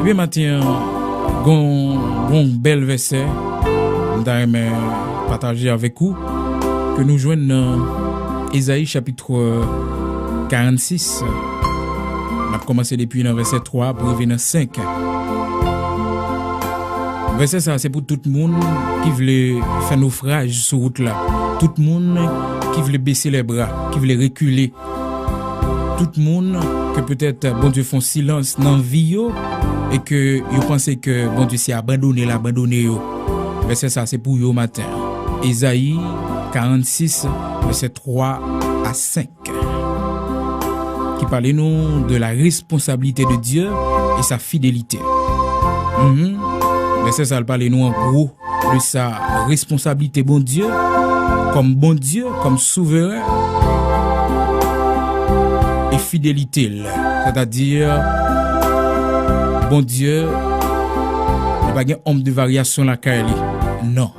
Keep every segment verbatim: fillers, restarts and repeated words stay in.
Ebyen, maten an, gon, gon bèl vèsè m ta renmen pataje avèk ou, ke nou jwenn nan Ezayi chapit karannsis. N ap kòmanse depi nan vèsè twa pou rive nan senk. Vèsè sa a se pou tout moun ki vle fè nofraj sou wout la, tout moun ki vle bese lè bra, ki vle rekile, tout moun ke petèt Bondye fè yon silans nan vi yo e ke yo panse ke Bondye se abandone l abandone yo. Vèsè sa se pou yo maten an. Ezayi karannsis, vèsè twa a senk, ki pale nou de la responsabilité de Dieu et sa fidélité. Mhm. Vèsè sa l pale nou an gwo de sa responsablite Bondye kòm Bondye, kòm souveren, e fidelite l. Sètadi, Bondye, li pa gen onb de varyasyon lakay li. Non.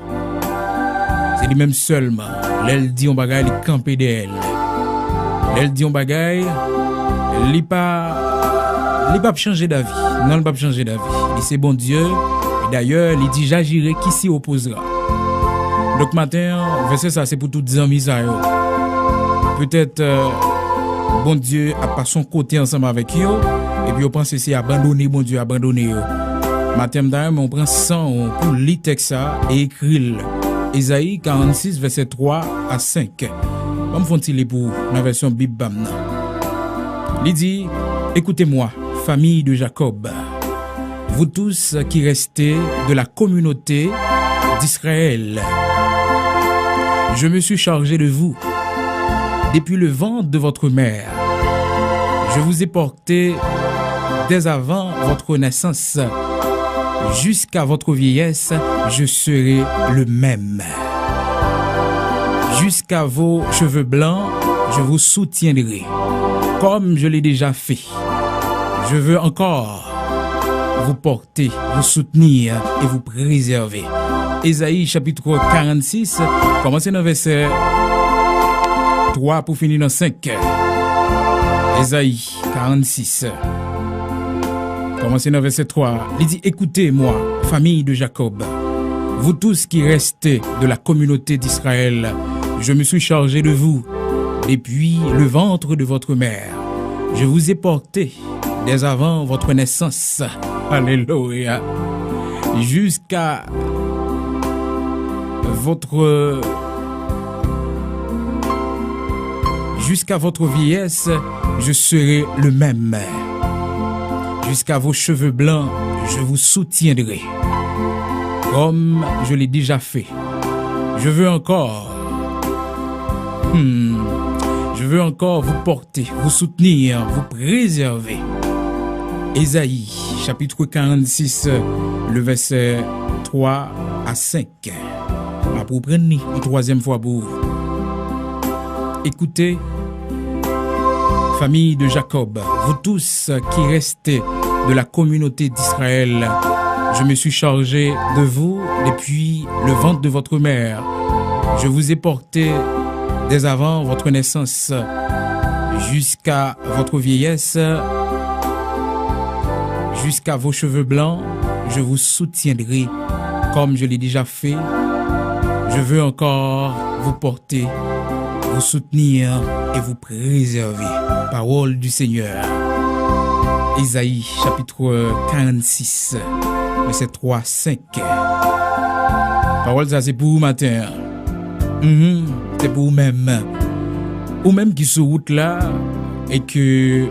Se li menm sèlman. Lè l di yon bagay, li kanpe dèyè l. Lè l di yon bagay, li pa, li p ap chanje davi. Non, li p ap chanje davi. Li se Bondye. E dayè, li di, j'agirai, qui s'y opposera? Donk, maten an, vèsè sa, se pou tout zanmi sa yo. Petèt, euh, Bondye ap pase yon kote ansanm avèk yo, epi yo panse se abandone Bondye abandone yo. Maten an, m ta renmen w pran san w pou li tèks sa e ekri l. Ezayi karannsis, vèsè twa a senk. Ban m fè yon ti li pou ou nan vèsyon Bib pa m nan. Li di, écoutez-moi, famille de Jacob, vous tous qui restez de la communauté d'Israël. Je me suis chargé de vous depuis le ventre de votre mère. Je vous ai porté dès avant votre naissance jusqu'à votre vieillesse, je serai le même. Jusqu'à vos cheveux blancs, je vous soutiendrai, comme je l'ai déjà fait. Je veux encore vous porter, vous soutenir et vous préserver. Ezayi chapit karannsis, kòmanse nan vèsè twa pou fini nan senk. Ezayi karannsis. Kòmanse nan vèsè twa, li di, écoutez-moi, famille de Jacob, vous tous qui restez de la communauté d'Israël, je me suis chargé de vous depuis le ventre de votre mère. Je vous ai porté dès avant votre naissance. Alléluia. Jusqu'à votre, jusqu'à votre vieillesse, je serai le même. Jusqu'à vos cheveux blancs, je vous soutiendrai, comme je l'ai déjà fait. Je veux encore, hmm, je veux encore vous porter, vous soutenir, vous préserver. Ezayi, chapit karannsis, le vèsè twa a senk. M ap reprann li yon twazyèm fwa pou ou. Écoutez, famille de Jacob, vous tous qui restez de la communauté d'Israël, je me suis chargé de vous depuis le ventre de votre mère. Je vous ai porté dès avant votre naissance jusqu'à votre vieillesse, jusqu'à vos cheveux blancs, je vous soutiendrai comme je l'ai déjà fait. Je veux encore vous porter, vous soutenir et vous préserver. Parole du Seigneur. Ezayi, chapit karannsis, vèsè twa, senk. Pawòl sa se pou ou maten an. Mhm, se pou ou menm. Ou menm ki sou wout la e ke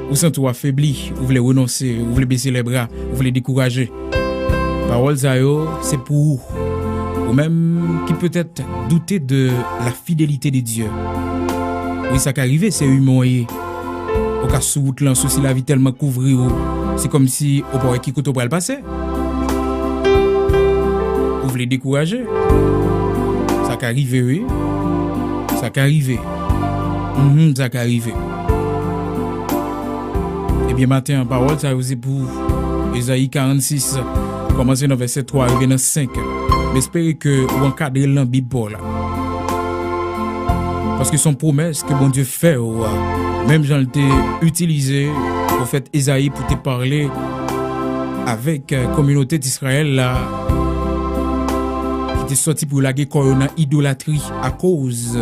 ou santi w afebli, ou vle renonse, ou vle bese lè bra, ou vle dekouraje. Pawòl sa yo, se pou ou. Ou menm ki petèt doute de la fidélité de Dieu. Wi, sa ka rive, se imen w ye. Ou ka sou wout lan, sousi lavi tèlman kouvri w, se kòmsi ou pa wè ki kote w pral pase. Ou vle dekouraje. Sa ka rive, wi. Sa ka rive. Mhm, sa ka rive. Ebyen, maten an, pawòl sa yo se pou Ezayi karannsis, kòmanse nan vèsè twa rive nan senk. M espere ke ou ankadre l nan Bib pa w la. Paske se yon pwomès ke Bondye fè w, menm jan l te itilize pwofèt Ezayi pou te pale avèk, eh, kominote Dizrayèl la ki te sòti pou yo lage kò yo nan idolatri akoz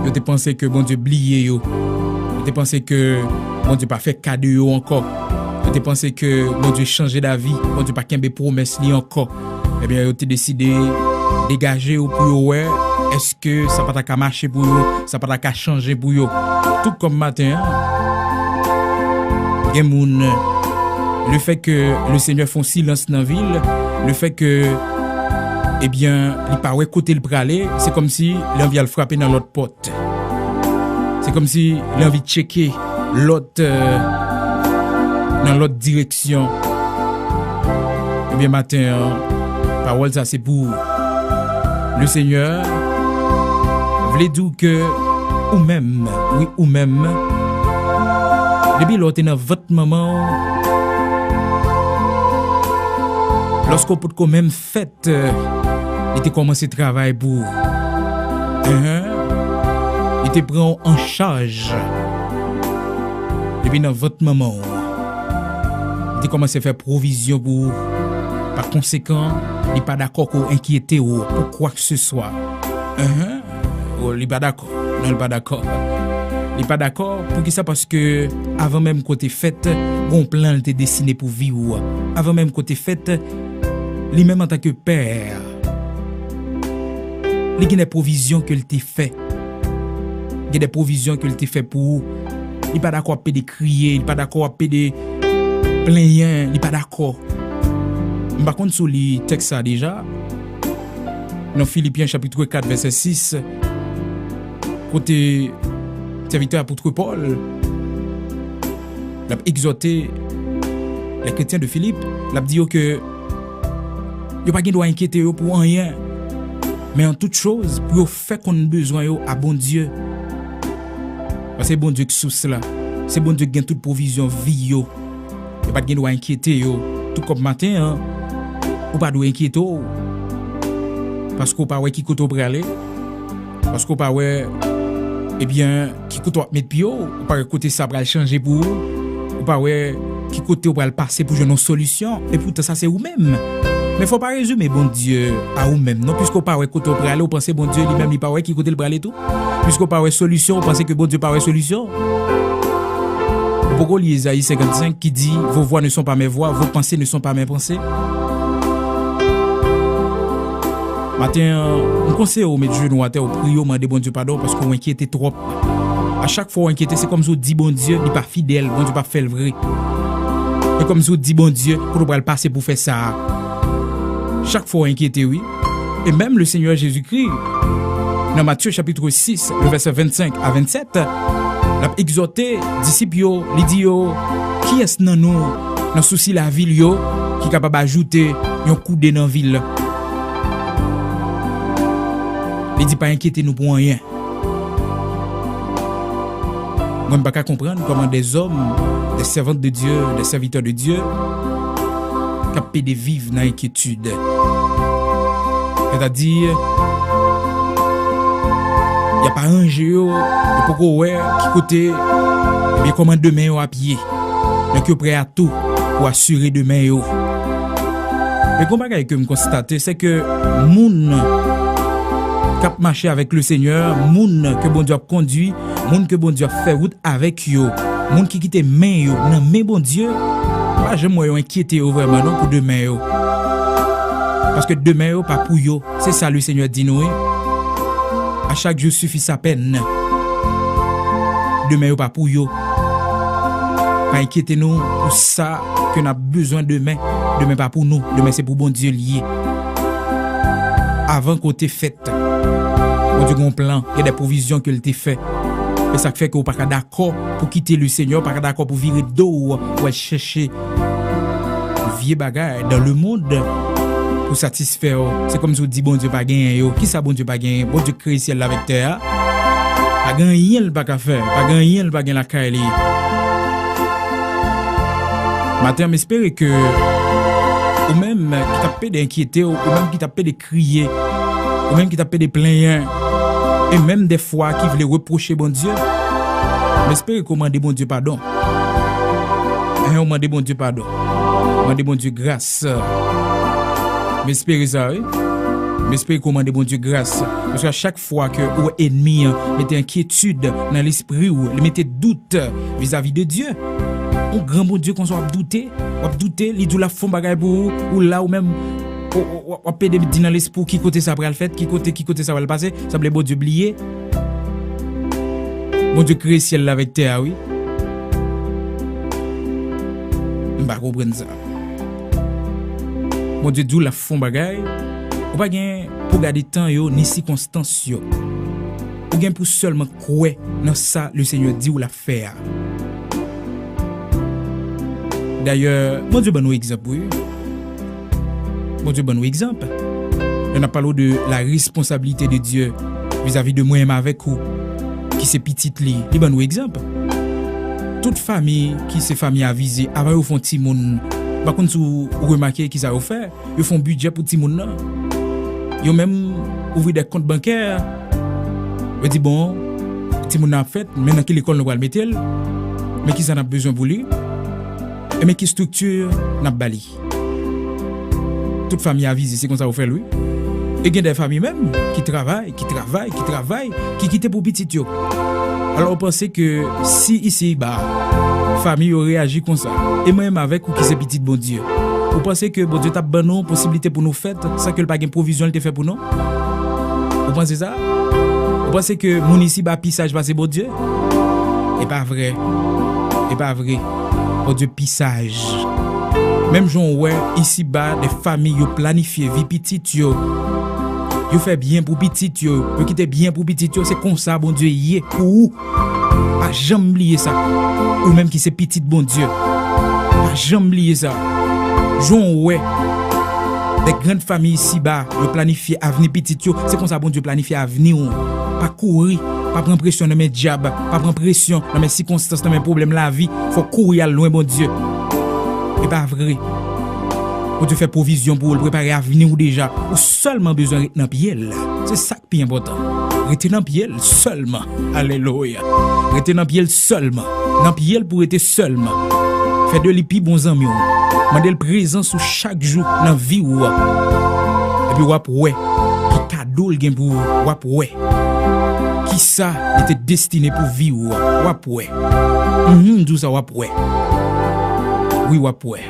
yo te panse ke Bondye bliye yo. Yo te panse ke Bondye pa fè ka de yo ankò. Yo te panse ke Bondye chanje davi, Bondye pa kenbe pwomès li ankò. Ebyen, yo te deside degaje yo pou yo wè èske sa pa ta ka mache pou yo, sa pa ta ka chanje pou yo. Tout kòm maten an, gen moun, le fè ke le Senyè fè yon silans nan vi l, le fè ke, ebyen, li pa wè kote l prale, se kòmsi li anvi al frape nan lòt pòt. Se kòmsi li anvi tcheke lòt, eh, nan lòt direksyon. Ebyen, maten an, pawòl sa se pou ou. Le Senyè vle di w ke ou menm, wi, ou menm, depi lè w te nan vant manman w, lòske w potko menm fèt, eh, li te kòmanse travay pou ou. Enhen. Li te pran w an chaj depi nan vant manman w. Li te kòmanse fè pwovizyon pou ou. Pa konsekan, li pa dakò ke w enkyete w pou kwakeseswa. Enhen. Oh, li pa dakò. Non, li pa dakò. Li pa dakò. Poukisa? Paske avan menm ke w te fèt, gon plan l te desine pou vi w. Avan menm ke w te fèt, li menm antanke pè, li gen de pwovizyon ke l te fè. Gen de pwovizyon ke l te fè pou ou. Li pa dakò ap pede kriye, li pa dakò ap pede plenyen, li pa dakò. M pa konn si w li tèks sa deja. Nan Filipyen chapit kat vèsè sis, kote sèvitè apot Pòl l ap egzòte les chrétiens de Philippe, l ap di yo ke yo pa gen dwa enkyete yo pou anyen, men an tout choz, pou yo fè konn bezwen yo a Bondye. Paske se Bondye ki sous la, se Bondye ki gen tout pwovizyon vi yo. Yo pa t gen dwa enkyete yo. Tou kòm maten an, ou pa dwe enkyete w. Paske w pa wè ki kote w prale. Paske w pa wè, ebyen, ki kote w ap met pye w. Ou pa wè kote sa pral chanje pou ou. Ou pa wè ki kote w pral pase pou jwenn yon solisyon. E poutan sa se ou menm. Men fò w pa rezime Bondye a ou menm. Non, piske w pa wè kote w prale, w panse Bondye li menm li pa wè ki kote l prale tou. Piske w pa wè solisyon, w panse ke Bondye pa wè solisyon. Ou poko li Ezayi senkannsenk ki di, vos voies ne sont pas mes voies, vos pensées ne sont pas mes pensées. Maten an, m konseye w met jenou atè, w priye, w mande Bondye padon paske w enkyete twòp. A chak fwa w enkyete, se kòmsi w di Bondye li pa fidèl, Bondye p ap fè l vre. E kòmsi w di Bondye, kote w pral pase pou w fè sa a. Chak fwa w enkyete, wi. E menm le Senyè Jezikri, nan Matye chapit sis, le vèsè vennsenk a vennsèt, l ap egzòte disip yo, li di yo, kiyès nan nou, nan sousi lavi l yo, ki kapab ajoute yon koude nan vi l? Li di, pa enkyete nou pou anyen. Mwen, m pa ka konprann kòman des hommes, des servantes de Dieu, des serviteurs de Dieu, k ap pede viv nan enkyetid. Sètadi, y ap aranje yo, yo poko wè ki kote, ebyen, kòman demen yo ap ye. Donk, yo prè a tou pou asire demen yo. Men gon bagay ke m konstate, se ke moun k ap mache avèk le Senyè, moun ke Bondye ap kondui, moun ke Bondye ap fè wout avèk yo, moun ki kite men yo nan men Bondye, pa janm wè yo enkyete yo vrèman non pou demen yo. Paske demen yo pa pou yo. Se sa le Senyè di nou, wi. À chaque jour suffit sa peine. Demen yo pa pou yo. Pa enkyete nou pou sa ke n ap bezwen demen. Demen pa pou nou. Demen se pou Bondye l ye. Avan ke w te fèt, Bondye gen yon plan, gen de pwovizyon ke l te fè. E sa k fè ke w pa ka dakò pou kite le Senyè, w pa ka dakò pou vire do w, pou w al chèche vye bagay dans le monde pou satisfè w. Se kòmsi w di Bondye pa genyen yo. Kisa Bondye pa genyen? Bondye k kreye syèl la avèk tè a. Pa gen anyen l pa ka fè. Pa gen anyen l pa gen lakay li. Maten an, m espere ke ou menm ki t ap pede enkyete w, ou menm ki t ap pede kriye, ou menm ki t ap pede plenyen, e menm dèfwa ki vle repwoche Bondye, m espere ke w mande Bondye padon. Hen, ou mande Bondye padon. Mande Bondye gras. M espere sa, wi. M espere ke w mande Bondye gras. Paske a chak fwa ke ou wè ènmi an mete enkyetid nan lespri w, li mete dout vizavi de Dye. Yon gran Bondye konsa w ap doute, w ap doute, li di w l ap fè yon bagay pou ou, ou la ou menm, w, w, w ap pede di nan lespri w ki kote sa pral fèt, ki kote, ki kote sa pral pase, sanble Bondye bliye. Bondye kreye syèl la avèk tè a, wi. M pa konprann sa. Bondye di w l ap fè yon bagay, ou pa gen pou gade tan yo ni sikonstans yo. Ou gen pou sèlman kwè nan sa Lesenyè di w l ap fè a. Dayè, Bondye ban nou egzanp, wi. Bondye ban nou egzanp. Lè n ap pale w de la responsabilité de Dieu vizavi de mwen menm avèk ou, ki se pitit li, li ban nou egzanp. Tout fanmi ki se fanmi avize, avan yo fè yon timoun, m pa konn si w remake kisa yo fè, yo fè yon bidjè pou timoun nan. Yo menm ouvri de kont bankè, yo di, bon, timoun nan ap fèt, men nan ki lekòl nou pral mete l, men kisa n ap bezwen pou li, e men ki estrikti n ap ba li. Tout fanmi avize, se konsa yo fè l, wi. E gen de fanmi menm ki travay, ki travay, ki travay, ki kite pou pitit yo. Alò, ou panse ke si isi iba, fanmi yo reyaji konsa, e mwen menm avèk ou ki se pitit Bondye, ou panse ke Bondye t ap ban nou posiblite pou nou fèt san ke l pa gen pwovizyon l te fè pou nou? Ou panse sa? Ou panse ke moun isi iba pi saj pase Bondye? E pa vre. E pa vre. Bondye pi saj. Menm jan w wè isi iba, de fanmi yo planifye vi pitit yo. Yo fè byen pou pitit yo. Yo kite byen pou pitit yo. Se konsa Bondye ye pou ou. Pa janm bliye sa. Ou menm ki se pitit Bondye, pa janm bliye sa. Jan w wè de grann fanmi isi iba, yo planifye avni pitit yo, se konsa Bondye planifye avni w. Pa kouri, pa pran presyon nan men dyab, pa pran presyon nan men sikonstans, nan men pwoblèm lavi. Fò w kouri al lwen Bondye. E pa vre. Bondye fè pwovizyon pou ou, l prepare avni w deja. Ou sèlman bezwen ret nan pye l. Se sa k pi enpòtan. Rete nan pye l sèlman. Alelouya. Rete nan pye l sèlman. Nan pye l pou rete sèlman. Fè de li pi bon zanmi w. Mande l prezans ou chak jou nan vi w. Epi w ap wè ki kado l gen pou ou. W ap wè kisa li te destine pou vi w. W ap wè. Mhm, m di w sa, w ap wè. Wi, w ap wè.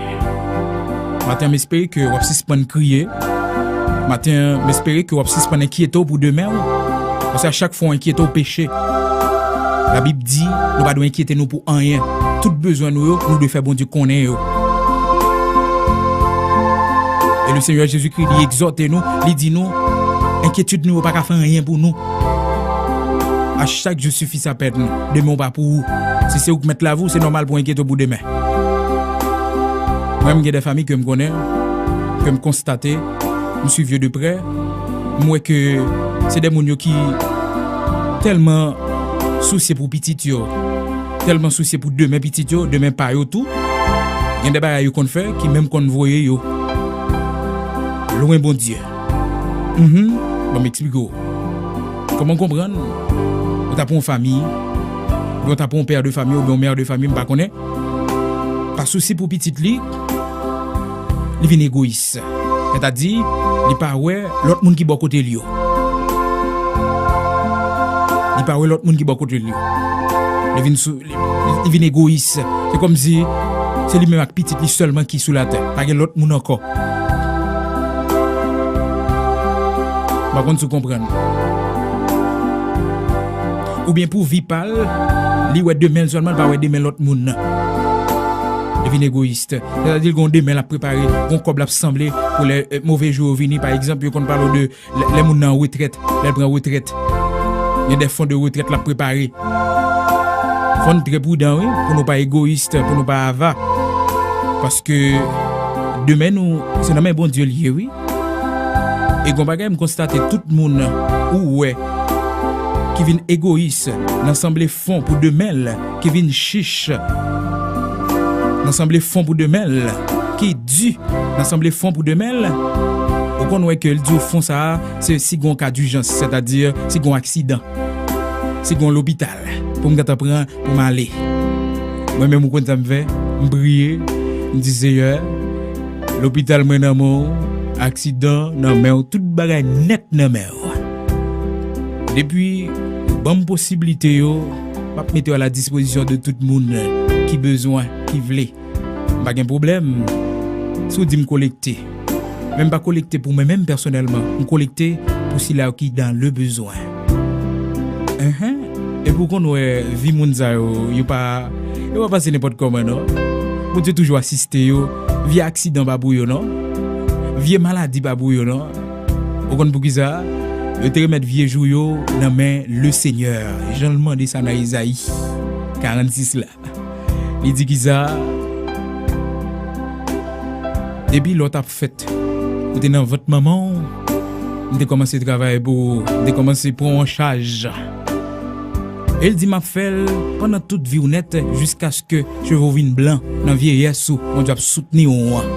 Maten an, m espere ke w ap sispann kriye. Maten an, m espere ke w ap sispann enkyete w pou demen w. Paske a chak fwa w enkyete w, peche. Labib di, nou pa dwe enkyete nou pou anyen. Tout bezwen nou yo, nou dwe fè Bondye konnen yo. E Lesenyè Jezikri, li egzòte nou, li di nou, enkyetid nou yo pa ka fè anyen pou nou. A chak jou sifi sa pèn. Demen w pa pou ou. Si se ou k mèt lavi w, se nòmal pou w enkyete w pou demen. Mwen menm, gen de fanmi ke m konnen, ke m konstate, m swiv yo de prè, m wè ke se de moun yo ki tèlman sousye pou pitit yo, tèlman sousye pou demen pitit yo, demen pa yo tou. Gen de bagay yo konn fè ki menm konn voye yo lwen Bondye. Mhm. Ban m eksplike w. Kòman w konprann ou ta pran yon fanmi, oubyen w ta pran yon pè de fanmi, oubyen yon mè de fanmi, m pa konnen, pa sousi pou pitit li, li vin egoyis. Sètadi, li pa wè lòt moun ki bò kote l yo. Li pa wè lòt moun ki bò kote l yo. Li vin sou, li, li, li vin egoyis. Se kòmsi se li menm ak pitit li sèlman ki sou latè. Pa gen lòt moun ankò. M pa konn si w konprann. Oubyen pou vi pa l, li wè demen l sèlman, li pa wè demen lòt moun nan. Li vin egoyis. Sètadi, l gen yon demen l ap prepare, gen yon kòb l ap sanble pou lè, eh, move jou yo vini. Pa egzanp, yo konn pale w de lè, lè moun nan an retrèt, lè l pran retrèt, gen de fon de retrèt l ap prepare. Fò n trè pridan, wi, pou nou pa egoyis, pou nou pa ava. Paske demen nou, se nan men Bondye l ye, wi. E gon bagay m konstate, tout moun ou wè ki vin egoyis nan sanble fon pou demen l, ki vin chich nan sanble fon pou demen l, ki di nan sanble fon pou demen l, ou konn wè ke l di w fon sa a, se si gon ka dijans, sètadi si gon aksidan, si gon lopital pou m gentan pran pou m ale. Mwen menm, ou konn sa m fè? M priye, m di, Seyè, lopital mwen nan men w, aksidan nan men w, tout bagay nèt nan men w. Depi ou ban m posiblite yo, m ap mete yo a la dispozisyon de tout moun ki bezwen, ki vle. M pa gen pwoblèm si w di m kolekte. Men m pa kolekte pou mwen menm pèsonèlman. M kolekte pou sila yo ki dans le besoin. Enhen. Epi w konn wè vi moun sa yo, yo pa, yo pa pase nenpòt kòman non. Bondye toujou asiste yo. Vye aksidan pa pou yo non. Vye maladi pa pou yo non. Ou konn poukisa? Yo te remèt vye jou yo nan men le Senyè. Jan l mande sa nan Ezayi karannsis la. Li di kisa? Depi lè w t ap fèt, ou te nan vant manman w, m te kòmanse travay pou ou, m te kòmanse pran w an chaj. E l di, m ap fè l pandan tout vi w nèt, jiskaske cheve w vin blan nan vyeyès ou, Bondye ap soutni w an.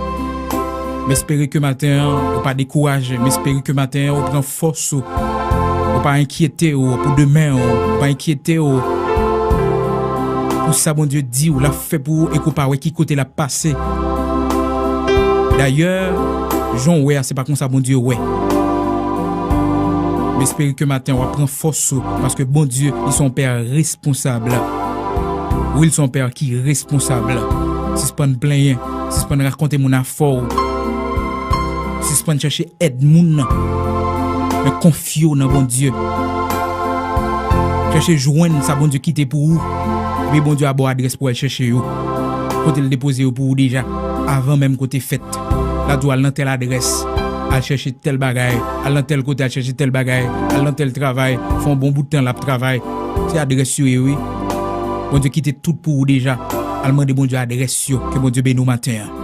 M espere ke maten an, ou pa dekouraje. M espere ke maten an, ou pran fòs ou. Ou pa enkyete w pou demen w. Ou pa enkyete w pou sa Bondye di w l ap fè pou ou e ke w pa wè ki kote l ap pase. Dayè, jan w wè a, se pa konsa Bondye wè. M espere ke maten w ap pran fòs ou, paske Bondye, li se yon pè responsab. Wi, li se yon pè ki responsab. Sispann plenyen, sispann rakonte moun afè w. Sispann chèche èd moun nan. Men konfye w nan Bondye. Chèche jwenn sa Bondye kite pou ou. Epi Bondye a ba w adrès pou w al chèche yo. Kote l depoze yo pou ou deja. Avan menm ke w te fèt. L a di w al nan tèl adrès. Al chèche tèl bagay. Al nan tèl kote, al chèche tèl bagay. Al nan tèl travay. Fè yon bon bout tan l ap travay. Se adrès yo ye, wi. Bondye kite tout pou ou deja. Al mande Bondye adrès yo. Ke Bondye beni w maten an.